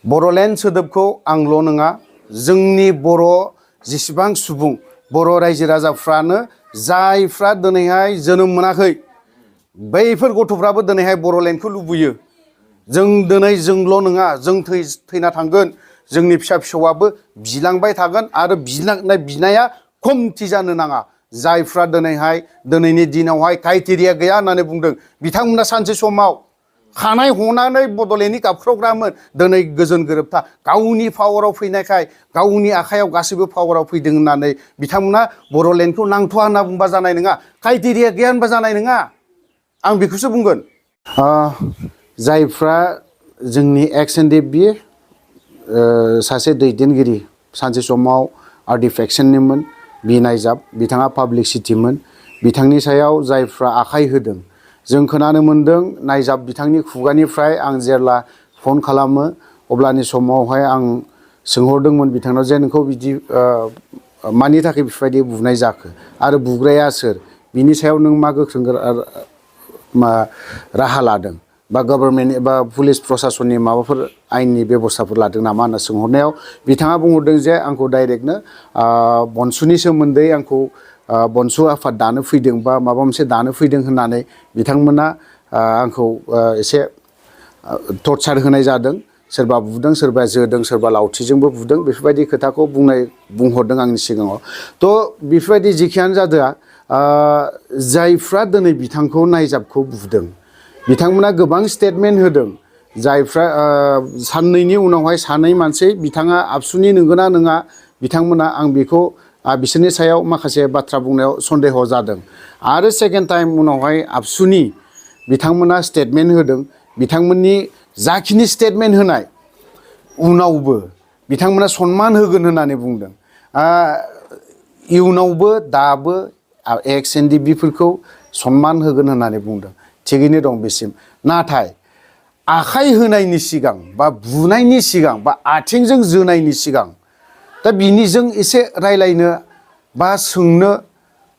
बर'लेण्ड सोदोबखौ आंल' नङा जोंनि बर' जेसेबां सुबुं बर' रायजो राजाफ्रानो जायफ्रा दिनैहाय जोनोम मोनाखै बैफोर गथ'फ्राबो दिनैहाय बर'लेण्डखौ लुबैयो। जों दिनै जोंल' नङा जों थैना थांगोन जोंनि फिसा फिसौआबो बिलांबाय थागोन आरो बिनाया खमथि जानो नाङा। जायफ्रा दिनैहाय दिनैनि दिनावहाय क्राइटेरिया गैया होननानै बुंदों बिथांमोना सानसे समाव खानाय हनानै बड'लेण्डनि गाबख्रावग्रामोन। दिनै गोजोन गोरोबथा गावनि पावाराव फैनायखाय गावनि आखायाव गासैबो पावाराव फैदों होननानै बिथांमोना बर'लेण्डखौ नांथ'वा होनना बुंबा जानाय नङा। क्राइटेरिया गैया होनबा जानाय नङा। आं बेखौसो बुंगोन। जायफ्रा जोंनि एक्स एन डि बि सासे दैदेनगिरि सानसे समाव आर्टिफेक्सननिमोन बि नायजाब बिथाङा पाब्लिसिटिमोन। बिथांनि सायाव जायफ्रा आखाइ होदों जों खोनानो मोन्दों नायजाब बिथांनि खुगानिफ्राय आं जेब्ला फन खालामो अब्लानि समावहाय आं सोंहरदोंमोन बिथांनाव जे नोंखौ बिदि मानि थाखाय बेफोरबायदि बुनाय जाखो आरो बुग्राया सोर बिनि सायाव नों मा गोख्रों राहा लादों बा गभर्नमेन्ट एबा पुलिस प्रसासननि माबाफोर आयेननि बेबस्थाफोर लादों नामा होनना सोंहरनायाव बिथाङा बुंहरदों जे आंखौ डाइरेक्टनो बनसुनि सोमोन्दै आंखौ बनसु आफाद दानो फैदों बा माबा मोनसे दानो फैदों होननानै बिथांमोना आंखौ एसे टर्चार होनाय जादों। सोरबा बुदों सोरबा जोदों सोरबा लावथिजोंबो बुदों बेफोरबायदि खोथाखौ बुंहरदों आंनि सिगाङाव। थ' बेफोरबायदि जेखियानो जादोआ जायफ्रा दिनै बिथांखौ नायजाबखौ बुदों बिथांमोना गोबां स्टेटमेन्ट होदों। जायफ्रा साननैनि उनावहाय सानै मानसि बिथाङा आबसुनि नंगौना नङा बिथांमोना आं बेखौ बिसोरनि सायाव माखासे बाथ्रा बुंनायाव सन्देह जादों। आरो सेकेन्ड टाइम उनावहाय आबसुनि बिथांमोना स्टेटमेन्ट होदों। बिथांमोननि जाखिनि स्टेटमेन्ट होनाय उनावबो बिथांमोना सनमान होगोन होननानै बुंदों। इयुनावबो दाबो एक्स एन डि बि फोरखौ सनमान होगोन होननानै बुंदों। थिगैनो दं बेसिम। नाथाय आखाइ होनायनि सिगां बा बुनायनि सिगां बा आथिंजों जोनायनि सिगां दा बिनिजों एसे रायलायनो बा सोंनो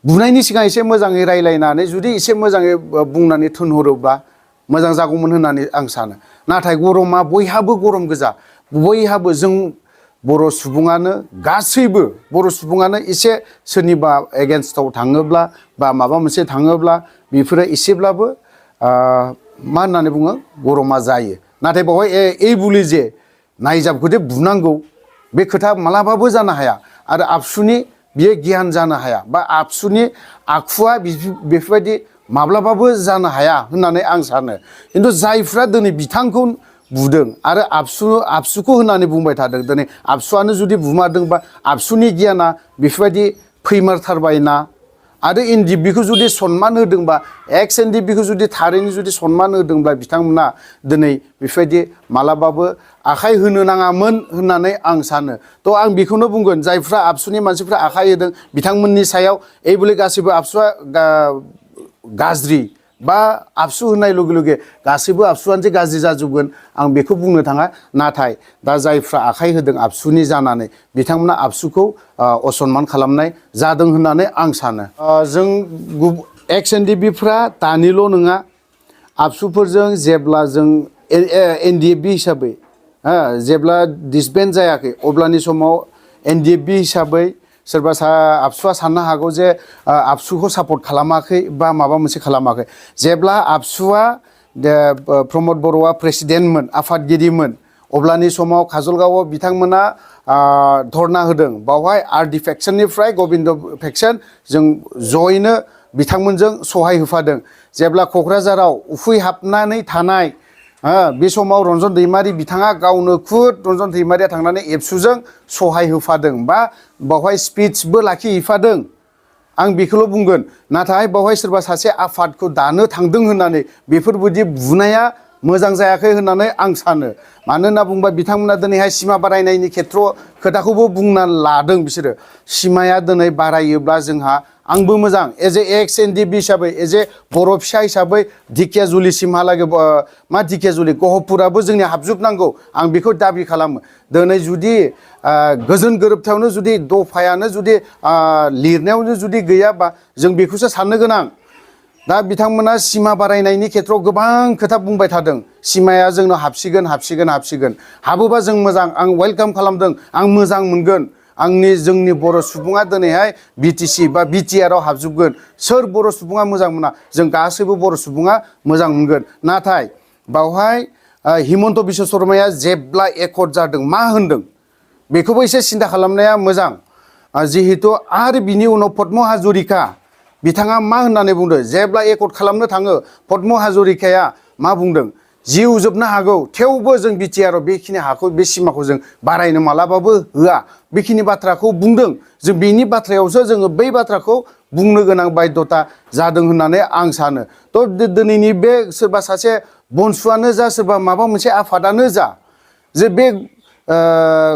बुनायनि सिगां एसे मोजाङै रायलायनानै जुदि एसे मोजाङै बुंनानै थोनहरोब्ला मोजां जागौमोन होननानै आं सानो। नाथाय गरमा बयहाबो गरम गोजा। बयहाबो जों बर' सुबुङानो गासैबो बर' सुबुङानो एसे सोरनिबा एगेन्स्टआव थाङोब्ला बा माबा मोनसे थाङोब्ला बेफोरो एसेब्लाबो मा होननानै बुङो गरमा जायो। नाथाय बेवहाय এই बुलि जे नायजाबखौदे बुनांगौ बे खोथा मालाबाबो जानो हाया। आरो आबसुनि बियो गियान जानो हाया बा आबसुनि आखुवा बेफोरबायदि माब्लाबाबो जानो हाया होननानै आं सानो। खिन्थु जायफ्रा दिनै बिथांखौ बुदों आरो आबसुखौ होननानै बुंबाय थादों दिनै आबसुआनो जुदि बुमारदोंबा आबसुनि गियाना बेफोरबायदि फैमारथारबायना आरो एन डि बिखौ जुदि सनमान होदोंबा एक्स एन डि बिखौ जुदि थारैनो जुदि सनमान होदोंब्ला बिथांमोना दिनै बेफोरबायदि मालाबाबो आखाइ होनो नाङामोन होननानै आं सानो। थ' आं बेखौनो बुंगोन जायफ्रा आबसुनि मानसिफ्रा आखाइ होदों बिथांमोननि सायाव बोले गासैबो आबसुआ गाज्रि बा आबसु होननाय लगे लगे गासैबो आबसुआनो जे गाज्रि जाजोबगोन आं बेखौ बुंनो थाङा। नाथाय दा जायफ्रा आखाइ होदों आबसुनि जानानै बिथांमोना आबसुखौ असनमान खालामनाय जादों होननानै आं सानो। जों एक्स एन डि बि फ्रा दानिल' नङा आबसुफोरजों जेब्ला जों एन डि एफ बि हिसाबै जेब्ला डिसबेन्ड जायाखै अब्लानि समाव एन डि एफ बि हिसाबै सोरबा आबसुआ साननो हागौ जे आबसुखौ सापर्ट खालामाखै बा माबा मोनसे खालामाखै। जेब्ला आबसुआ प्रमद बर'आ प्रेसिडेन्टमोन आफादगिरिमोन अब्लानि समाव काजलगावआव बिथांमोना धरना होदों। बावहाय आर डि फेक्सननिफ्राय गबिन्द फेक्सन जों जयैनो बिथांमोनजों सहाय होफादों। जेब्ला क'क्राझाराव उखैहाबनानै थानाय बे समाव रन्जन दैमारि बिथाङा गावनो खुद रन्जन दैमारिया थांनानै एबसुजों सहाय होफादों बा बावहाय स्पिचबो लाखिहैफादों। आं बेखौल' बुंगोन। नाथाय बावहाय सोरबा सासे आफादखौ दानो थांदों होननानै बेफोरबायदि बुनाया मोजां जायाखै होननानै आं सानो। मानो होनना बुङोबा बिथांमोना दिनैहाय सिमा बारायनायनि खेथ्र खोथाखौबो बुंना लादों बिसोरो। सिमाया दिनै बारायोब्ला जोंहा आंबो मोजां as a X N D B हिसाबै एज ए बर' फिसा हिसाबै धिकियाजुलिसिमहालागै मा धिकियाजुलि गहपुराबो जोंनि हाबजोबनांगौ आं बेखौ दाबि खालामो। दिनै जुदि गोजोन गोरोबथायावनो जुदि दफायानो जुदि लिरनायावनो जुदि गैयाबा जों बेखौसो साननो गोनां। दा बिथांमोना सिमा बारायनायनि खेथ्रआव गोबां खोथा बुंबाय थादों सिमाया जोंनो हाबसिगोन हाबोबा जों मोजां आं वेलकाम खालामदों आं मोजां मोनगोन जोंनि बर' सुबुङा दिनैहाय बिटिसि बा बिटिआर आव हाबजोबगोन सोर बर' सुबुङा मोजां मोना जों गासैबो बर' सुबुङा मोजां मोनगोन नाथाय बावहाय हिमन्त बिश्व शर्माया जेब्ला एकर्ड जादों मा होनदों बेखौबो एसे सिन्था खालामनाया मोजां जिहेतु आरो बिनि उनाव पद्म हाजरिका बिथाङा मा होननानै बुंदों जेब्ला एकर्ड खालामनो थाङो पद्म हाजरिकाया मा बुंदों जिउ जोबनो हागौ थेवबो जों बिटिआर आव बेखिनि हाखौ बे सिमाखौ जों बारायनो मालाबाबो होआ बेखिनि बाथ्राखौ बुंदों जों बेनि बाथ्रायावसो जोङो बै बाथ्राखौ बुंनो गोनां बाध्यता जादों होननानै आं सानो थ' दिनैनि बे सोरबा सासे बनसुआनो जा सोरबा माबा मोनसे आफादानो जा जे बे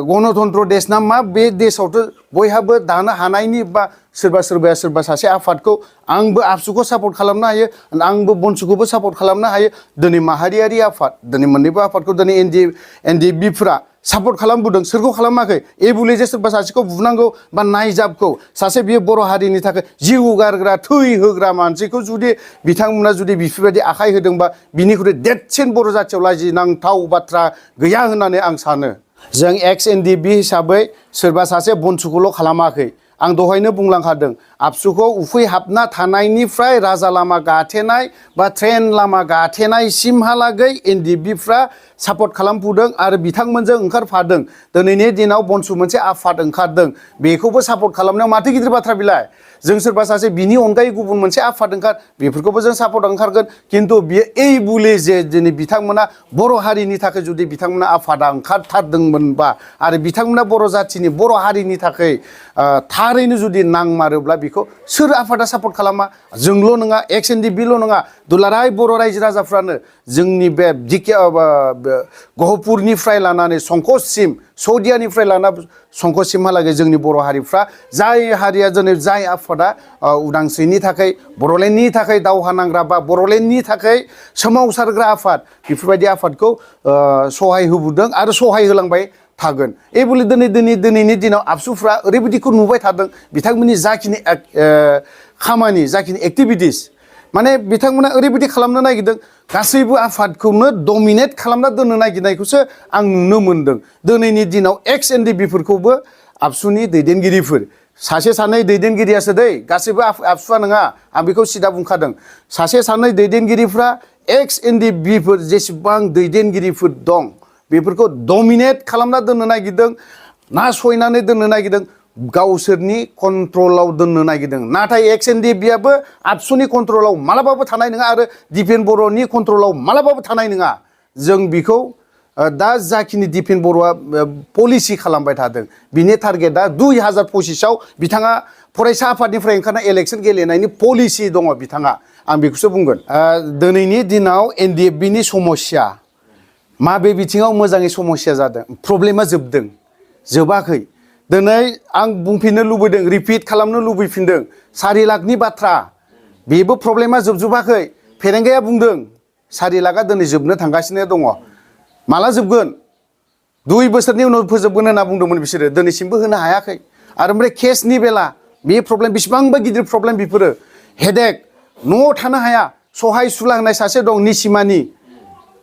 गणतन्त्र देश ना मा बे देशावथ' बयहाबो दानो हानायनि बा सोरबा सासे आफादखौ आंबो आबसुखौ सापर्ट खालामनो हायो आंबो बनसुखौबो सापर्ट खालामनो हायो दिनै माहारियारि आफाद दिनै मोननैबो आफादखौ दिनै एनडिएफबिफ्रा सापर्ट खालामबोदों सोरखौ खालामाखै एबुले जे सोरबा सासेखौ बुनांगौ बा नायजाबखौ सासे बियो बर' हारिनि थाखाय जिउ गारग्रा थै होग्रा मानसिखौ जुदि बिथांमोना जुदि बेफोरबायदि आखाइ होदोंबा बिनिख्रुइ देरसिन बर' जाथियाव लाजिनांथाव बाथ्रा गैया होननानै आं सानो जों एक्स एनडिएफबि हिसाबै सोरबा सासे बनसुखौल' खालामाखै आं दहायनो बुंलांखादों आबसुखौ उखैहाबना थानायनिफ्राय राजा लामा गाथेनाय बा ट्रेन लामा गाथेनायसिमहालागै एनडिएफबिफ्रा सापर्ट खालामफुदों आरो बिथांमोनजों ओंखारफादों दिनैनि दिनाव बनसु मोनसे आफाद ओंखारदों बेखौबो सापर्ट खालामनायाव माथो गिदिर बाथ्रा बिलाय जों सोरबा सासे बिनि अनगायै गुबुन मोनसे आफाद ओंखार बेफोरखौबो जों सापर्ट ओंखारगोन खिन्थु बियो एबुले जे दिनै बिथांमोना बर' हारिनि थाखाय जुदि बिथांमोना आफादा ओंखारथारदोंमोनबा आरो बिथांमोना बर' जाथिनि बर' हारिनि थाखाय थारैनो जुदि नांमारोब्ला बेखौ सोर आफादा सापर्ट खालामा जोंल' नङा एक्स एनडिएफबिल' नङा दुलाराय बर' रायजो राजाफ्रानो जोंनि बे गहपुरनिफ्राय लानानै संकससिम सौदियानिफ्राय लाना संकससिमहालागै जोंनि बर' हारिफ्रा जाय हारिया दिनै जाय आफादा उदांस्रिनि थाखाय बर'लेण्डनि थाखाय दावहा नांग्रा बा बर'लेण्डनि थाखाय सोमावसारग्रा आफाद बेफोरबायदि आफादखौ सहाय होबोदों आरो सहाय होलांबाय थागोन एबुले दिनैनि दिनाव आबसुफ्रा ओरैबायदिखौ नुबाय थादों बिथांमोननि जाखिनि खामानि जाखिनि एक्टिभिटिस माने बिथांमोना ओरैबायदि खालामनो नागिरदों गासैबो आफादखौनो डमिनेट खालामना दोननो नागिरनायखौसो आं नुनो मोनदों दिनैनि दिनाव एक्स एनडिएफबिफोरखौबो आबसुनि दैदेनगिरिफोर सासे सानै दैदेनगिरियासो दै गासैबो आबसुआ नङा आं बेखौ सिदा बुंखादों सासे सानै दैदेनगिरिफ्रा एक्स एनडिएफबिफोर जेसेबां दैदेनगिरिफोर दं बेफोरखौ डमिनेट खालामना दोननो नागिरदों नासयनानै दोननो नागिरदों गावसोरनि कन्ट्रलाव दोननो नागिरदों नाथाय एक्स एनडिएफबिआबो आबसुनि कन्ट्रलाव मालाबाबो थानाय नङा आरो दिपेन बर'नि कन्ट्रलाव मालाबाबो थानाय नङा जों बेखौ दा जाखिनि दिपेन बर'आ पलिसि खालामबाय थादों बिनि टारगेटआ 2025आव बिथाङा फरायसा आफादनिफ्राय ओंखारनाय इलेक्सन गेलेनायनि पलिसि दङ बिथाङा आं बेखौसो बुंगोन दिनैनि दिनाव एनडिएफबिनि समस्या माबे बिथिङाव मोजाङै समस्या जादों प्रब्लेमा जोबाखै दिनै आं बुंफिननो लुबैदों रिपिट खालामनो लुबैफिनदों 4 लाखनि बाथ्रा बेबो प्रब्लेमा जोबजोबाखै फेरेंगाया बुंदों 4 लाखआ दिनै जोबनो थांगासिनो दङ माला जोबगोन 2 बोसोरनि उनाव फोजोबगोन होनना बुंदोंमोन बिसोरो दिनैसिमबो होनो हायाखै आरो ओमफ्राय केसनि बेला बे प्रब्लेम बेसेबांबा गिदिर प्रब्लेम बेफोरो हेडेक न'आव थानो हाया सहाय सुला होननाय सासे दं निसिमानि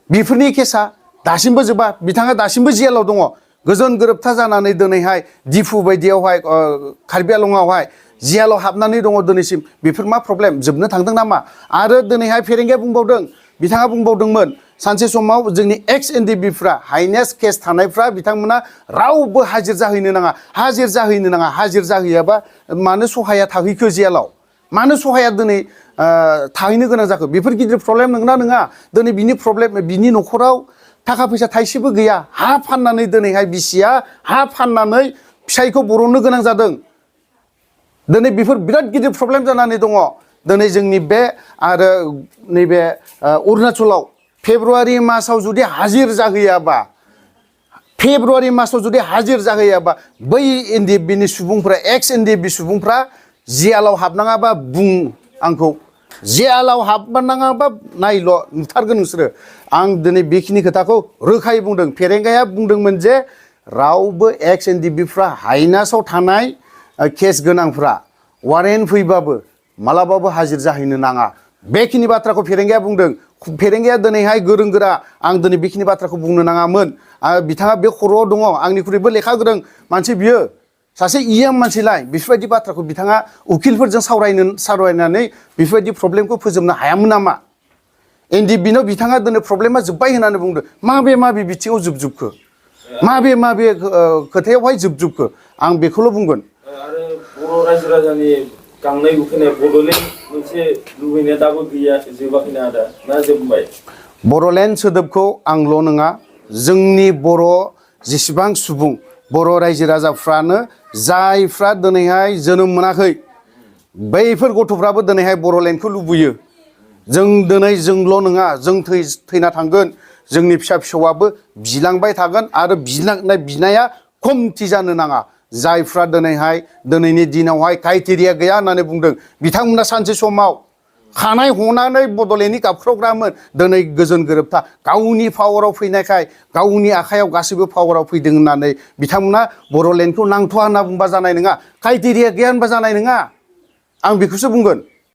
बेफोरनि केसा दासिमबो जोबा बिथाङा दासिमबो जेलाव दङ गोजोन गोरोबथा जानानै दिनैहाय दिफु बायदियावहाय कार्बि आलंआवहाय जेलाव हाबनानै दङ दिनैसिम बेफोर मा प्रब्लेम जोबनो थांदों नामा आरो दिनैहाय फेरेंगाया बुंबावदों बिथाङा बुंबावदोंमोन सानसे समाव जोंनि एक्स एनडिएफबिफ्रा हाइनेस्ट केस थानायफ्रा बिथांमोना रावबो हाजिर जाहैनो नाङा हाजिर जाहैयाबा मानो सहाया थाहैखो जेलाव मानो सहाया दिनै थाहैनो गोनां जाखो बेफोर गिदिर प्रब्लेम नंगौना नङा दिनै बिनि प्रब्लेम बिनि न'खराव थाखा फैसा थाइसेबो गैया हा फाननानै दिनैहाय बिसिया हा फाननानै फिसायखौ बरननो गोनां जादों दिनै बेफोर बिराद गिदिर प्रब्लेम जानानै दङ दिनै जोंनि बे आरो नैबे अरुणाचलाव फेब्रुवारि मासाव जुदि हाजिर जाहैयाबा बै एनडिएफबिनि सुबुंफ्रा एक्स एनडिएफबि सुबुंफ्रा जेलाव हाबनाङाबा बुं आंखौ जेलाव हाबनाङाबा नायल' नुथारगोन नोंसोरो आं दिनै बेखिनि खोथाखौ रोखायै बुंदों फेरेंगाया बुंदोंमोन जे रावबो एक्स एनडिएफबिफ्रा हाइनासाव थानाय केस गोनांफ्रा वारेन्ट फैबाबो मालाबाबो हाजिर जाहैनो नाङा बेखिनि बाथ्राखौ फेरेंगाया बुंदों। फेरेंगाया दिनैहाय गोरों गोरा, आं दिनै बेखिनि बाथ्राखौ बुंनो नाङामोन। बिथाङा बे खर'आव दङ, आंनिख्रुइबो लेखा गोरों मानसि बियो, सासे इएम मानसिलाय बेफोरबायदि बाथ्राखौ बिथाङा उकिलफोरजों सावरायनानै बेफोरबायदि प्रब्लेमखौ फोजोबनो हायामोन नामा? एनडिबिनाव बिथाङा दिनै प्रब्लेमा जोब्बाय होननानै बुंदों। माबे बिथिङाव जोबजोबखो? माबे खोथायावहाय जोबजोबखो? आं बेखौल' बुंगोन। आरो बर' रायजो राजानि गांनाय उखैनाय बड'लेण्ड मोनसे लुबैनाया दाबो गैया, जोबाखैना आदा, ना जोबबाय? बड'लेण्ड सोदोबखौ आंल' नङा, जोंनि बर' जेसेबां सुबुं, बर' रायजो राजाफ्रानो जायफ्रा दिनैहाय जोनोम मोनाखै, बैफोर गथ'फ्राबो दिनैहाय बड'लेण्डखौ लुबैयो। जों दिनै जोंल' नङा, जों थैना थांगोन, जोंनि फिसा फिसौआबो बिलांबाय थागोन आरो बिनाया खमथि जानो नाङा। जायफ्रा दिनैहाय दिनैनि दिनावहाय क्राइटेरिया गैया होननानै बुंदों, बिथांमोना सानसे समाव खानाय हनानै बड'लेण्डनि गाबख्रावग्रामोन। दिनै गोजोन गोरोबथा गावनि पावाराव फैनायखाय, गावनि आखायाव गासैबो पावाराव फैदों होननानै बिथांमोना बड'लेण्डखौ नांथ'वा होनना बुंबा जानाय नङा, क्राइटेरिया गैया होनबा जानाय नङा। आं बेखौसो बुंगोन।